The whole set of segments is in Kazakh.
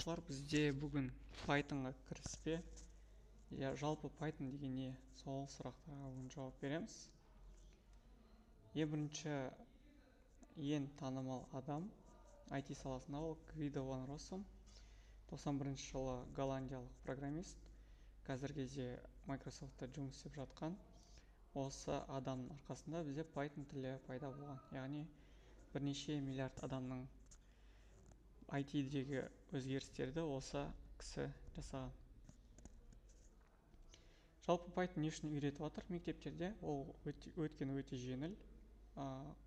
Оқушылар, бізде бүгін Pythonға кіріспе. Я, жалпы Python деген не? Сол сұрақтарға бүгін жауап береміз. Ең бірінші, ең танымал адам IT саласында ол Гвидо ван Россум. 91 жылы голландиялық программист. Қазіргі кезде Microsoftта жұмыс істеп жатқан. Осы адамның арқасында бізде Python тілі пайда болған. Яғни бірнеше миллиард адамның IT-дегі өзгерістерді осы кісі жасаған. Жалпы Python не үшін үйретіп жатыр мектептерде? Ол өйткені өте жеңіл,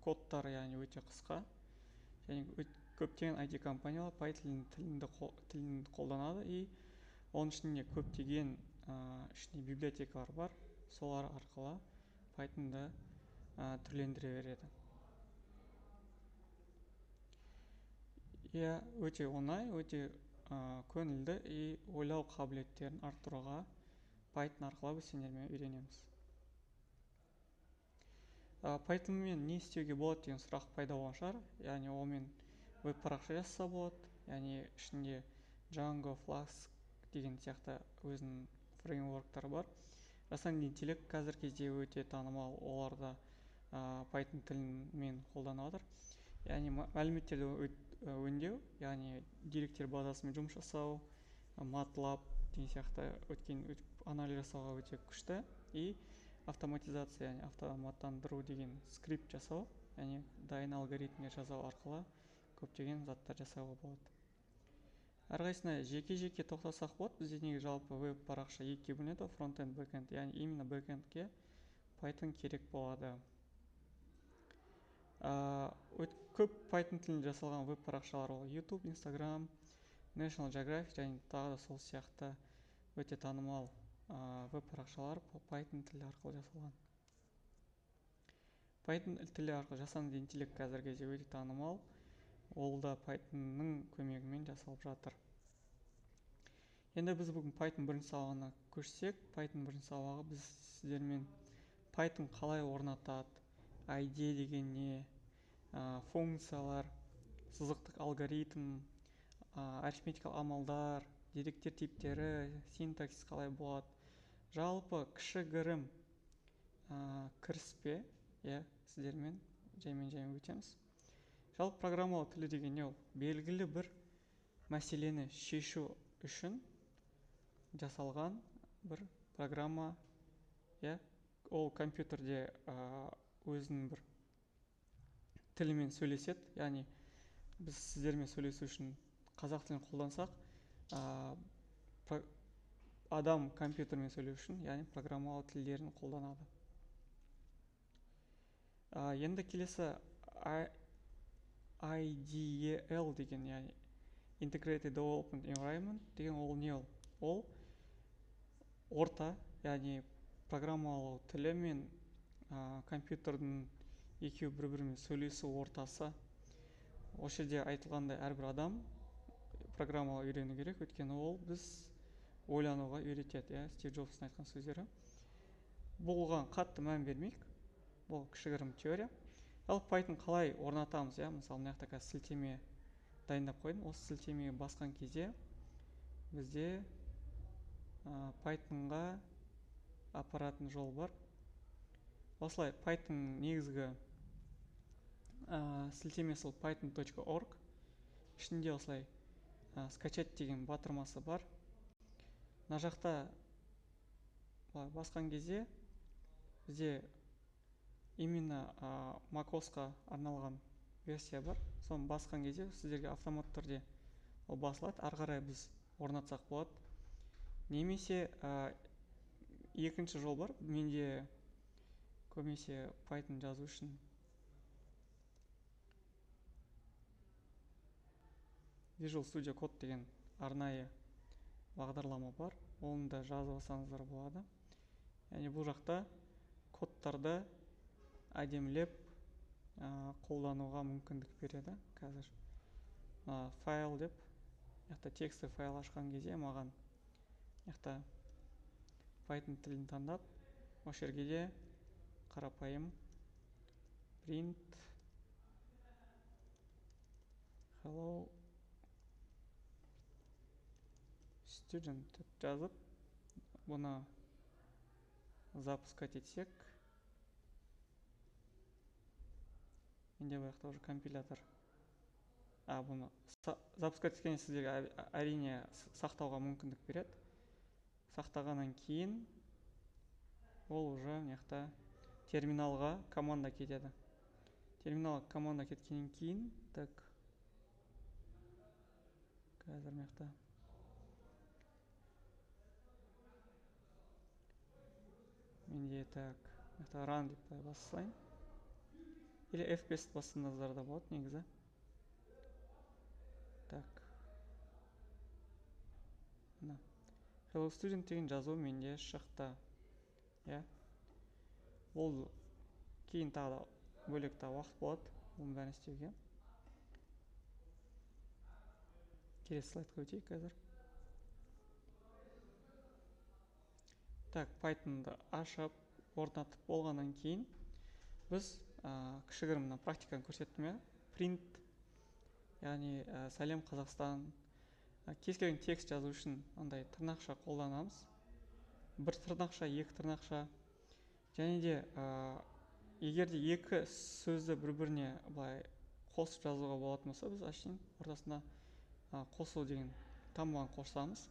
кодтар яғни өте қысқа. Және көптеген IT компаниялар Python тілін қолданады и оның ішінде көптеген ішінде библиотекалар бар. Солар арқылы Pythonды түрлендіре береді. Иә, өте оңай, өте көңілді и ойлау қабілеттерін арттыруға Python арқылы біз сендермен үйренеміз. Pythonмен не істеуге болады деген сұрақ пайда болған шығар. Яғни онымен веб парақша жасаса болады, яғни ішінде Django, Flask деген сияқты өзінің фреймворктары бар. Жасанды интеллект қазіргі кезде өте танымал, олар да Python тілімен қолданып жатыр. Яғни мәліметтерді өңдеу, яғни деректер базасымен жұмыс жасау, MATLAB деген сияқты өткен анализ жасауға өте күшті. И автоматизация, яғни автоматтандыру деген скрипт жасау, яғни дайын алгоритмдер жасау арқылы көптеген заттар жасауға болады. Әрқайсысына жеке-жеке тоқтасақ болады. Бізде неге жалпы веб парақша екіге бөлінеді, фронт-энд, бэк-энд. Яғни именно бэк-эндке Python керек болады. Көп Python тілінде жасалған веб парақшалар ол YouTube, Instagram, National Geographic және тағы да сол сияқты өте танымал веб парақшалар Python тілі арқылы жасалған. Python тілі арқылы жасанды интеллект қазіргі кезде өте танымал. Ол да Pythonның көмегімен жасалып жатыр. Енді біз бүгін Python бірінші сабағына көшсек, Python бірінші сабағы біз сіздермен Python қалай орнатады, IDE деген не, функциялар, сызықтық алгоритм, арифметикалық амалдар, деректер типтері, синтаксис қалай болады. Жалпы кішігірім кіріспе, иә, сіздермен жаймен-жаймен өтеміз. Жалпы программалау тілі деген не ол? Белгілі бір мәселені шешу үшін жасалған бір программа, иә, ол компьютерде өзінің бір тілімен сөйлеседі. Яғни біз сіздермен сөйлесу үшін қазақ тілін қолдансақ, адам компьютермен сөйлеу үшін, яғни программалау тілдерін қолданады. Енді келесі IDEL деген, яғни Integrated Development Environment деген ол не ол? Ол орта, яғни программалау тілі мен компьютердің екеуі бір-бірімен сөйлесу ортасы. Осы жерде айтылғандай әрбір адам программалау үйрену керек, өйткені ол біз ойлануға үйретеді, иә, Стив Джобстың айтқан сөздері. Бұған қатты мән бермейік, бұл кішігірім теория. Ал Python қалай орнатамыз, иә, мысалы мына жақта қазір сілтеме дайындап қойдым. Осы сілтемеге басқан кезде бізде Pythonға апаратын жол бар. Осылай Python негізгі сілтемесі ол python.org. Ішінде осылай скачать деген батырмасы бар. Мына жақта былай басқан кезде бізде именно macOS-қа арналған версия бар. Соны басқан кезде сіздерге автомат түрде ол басылады. Ары қарай біз орнатсақ болады. Немесе екінші жол бар. Менде көбінесе Python жазу үшін Visual Studio Code деген арнайы бағдарлама бар. Оны да жазып алсаңыздар болады. Яғни бұл жақта кодтарды әдемілеп қолдануға мүмкіндік береді. Қазір файл деп, мына жақта тексті файл ашқан кезде маған мына жақта Python тілін таңдап, осы жерге де қарапайым print hello student деп жазып, бұны запускать етсек, менде бұл жақта уже компилятор. Бұны запускать еткенде сіздерге әрине сақтауға мүмкіндік береді. Сақтағаннан кейін ол уже мына жақта терминалға команда кетеді. Терминалға команда кеткеннен кейін, так, қазір мына жақта менде, так, мына жақта run деп былай баса салайын. Или F5 бассаңыздар да болады негізі. Так. Мына Hello Student деген жазу менде шықты. Иә. Ол кейін тағы да бөлек та уақыт болады оның бәрін істеуге. Келесі слайдқа өтейік қазір. Так, Python'ды ашып, орнатып болғаннан кейін біз кішігірім мына практиканы көрсеттім, иә? Print, яғни сәлем Қазақстан, кез келген текст жазу үшін андай тырнақша қолданамыз. Бір тырнақша, екі тырнақша. Және де егер де екі сөзді бір-біріне былай қосып жазуға болатын болса, біз әшейін ортасына қосу деген таңбаны қосамыз.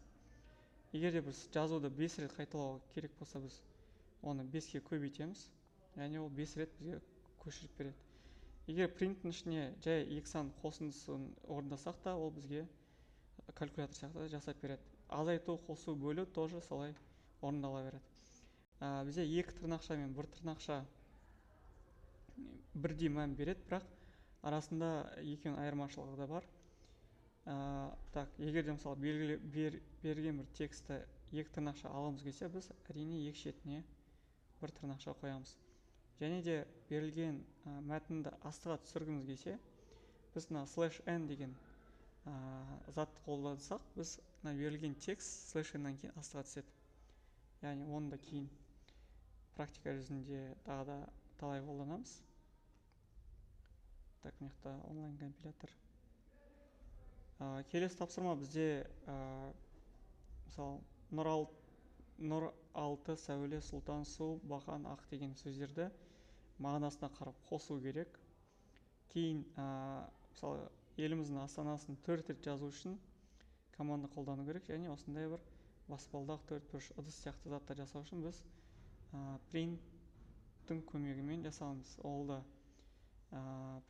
Егер де біз жазуды 5 рет қайталау керек болса, біз оны 5-ке көбейтеміз. Яғни ол 5 рет бізге көшіріп береді. Егер принттің ішіне жай екі сан қосындысын орындасақ та, ол бізге калькулятор сияқты жасап береді. Азайту, қосу, бөлу тоже солай орындала береді. Бізде екі тырнақша мен бір тырнақша бірдей мән береді, бірақ арасында екеуінің айырмашылығы да бар. Так, егер де мысалы белгілі берген бір текстті екі тырнақша алғымыз келсе, біз әрине екі шетіне бір тырнақша қоямыз. Және де берілген мәтінді астыға түсіргіміз келсе, біз мына слэш n деген затты қолдансақ, біз мына берілген текст слэш n-нан кейін астыға түседі. Яғни оны да кейін практика жүзінде тағы да талай қолданамыз. Так, мына жақта онлайн компилятор. Келесі тапсырма бізде, мысалы, нұр алты, сәуле, сұлтан, су, бақан, ақ деген сөздерді мағынасына қарап қосу керек. Кейін, мысалы, еліміздің астанасын 4 рет жазу үшін команда қолдану керек. Және осындай бір баспалдақ, төрт бұрыш ыдыс сияқты заттар жасау үшін біз принттің көмегімен жасаймыз. Ол да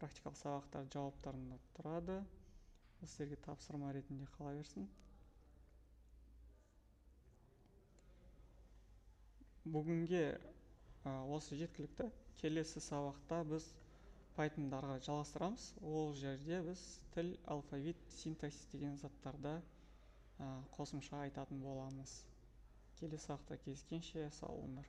практикалық сабақтар жауаптарында тұрады. Бұл сіздерге тапсырма ретінде қала берсін. Бүгінге осы жеткілікті. Келесі сабақта біз Python'ды ары қарай жалғастырамыз. Ол жерде біз тіл, алфавит, синтаксис деген заттарды қосымша айтатын боламыз. Келесі сабақта кездескенше сау болыңдар.